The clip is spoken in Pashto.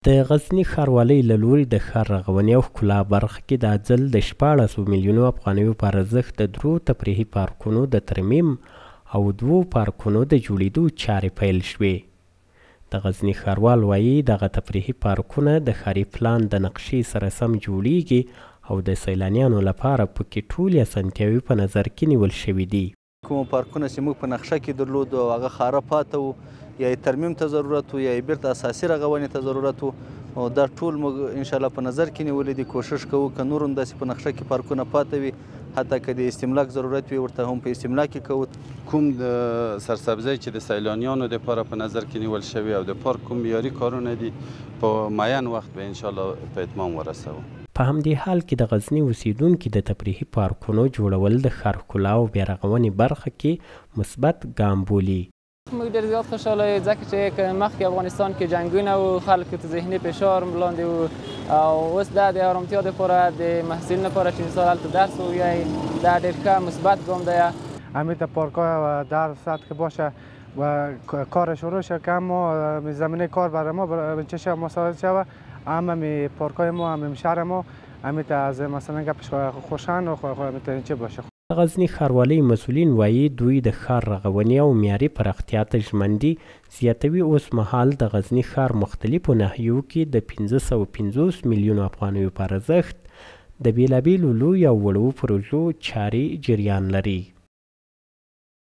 د غزني ښاروالۍ له لوري د ښار رغونې او ښکلا برخه کې دا ځل د 16 میلیونو افغانیو په ارزښت د درو تفریحي پارکونو د ترمیم او دوو پارکونو د جوړېدو چارې پیل شوې. د غزني ښاروال وايي، دغه تفریحي پارکونه د ښاري پلان د نقشې سره سم جوړېږي او د سیلانیانو لپاره په کې ټولې اسانتیاوې په نظر کې نیول شوې دي. کوم پارکونه چې موږ په نقشه کې درلود او هغه خاره پاته وو، یا یې ترمیم ته ضرورت وو، یا یې بیرته اساسي رغونې ته ضرورت وو، او دا ټول موږ انشاءالله په نظر کې نیولي دي. کوشش کوو که نور هم داسې په نقشه کې پارکونه پاته وي، حتی که د استملاک ضرورت وي ورته هم په استملاک کې کوو. کوم د سرسبزۍ چې د سیلانیانو دپاره په نظر کې نیول شوی او د پارک کوم معیاري کارونه دي، په معین وخت به انشاءالله په اتمام ورسوو. په همدې حال کې د غزني اوسېدونکي د تفریحي پارکونو جوړول د ښار ښکلا او بیارغونې برخه کې مثبت ګام بولي. موږ ډېر زیات خوشحاله یو، ځکه چې که مخکې افغانستان کې جنګونه وو، خلکو ته ذهني فشار لاندې وو، او اوس دا د آرامتیا دپاره، د محصلینو لپاره چې مثال هلته درس ووایي، دا ډېر ښه مثبت ګام دی. همین پارک‌ها در سطح که باشه و کار شروع شد که اما زمینه کار برای ما چه مساعد شود، هم می پارکای ما هم شهر ما همی از مثلا گپش خوشان و چه باشه. د غزني ښاروالۍ مسؤلین وایي، دوی د ښار رغونې او معیاري پراختیا ته ژمن دي. زیاتوي، اوس مهال د غزني ښار مختلفو ناحیو کې د 550 میلیونو افغانیو په ارزښت د بېلابېلو لویو او وړو پروژو چارې جریان لري.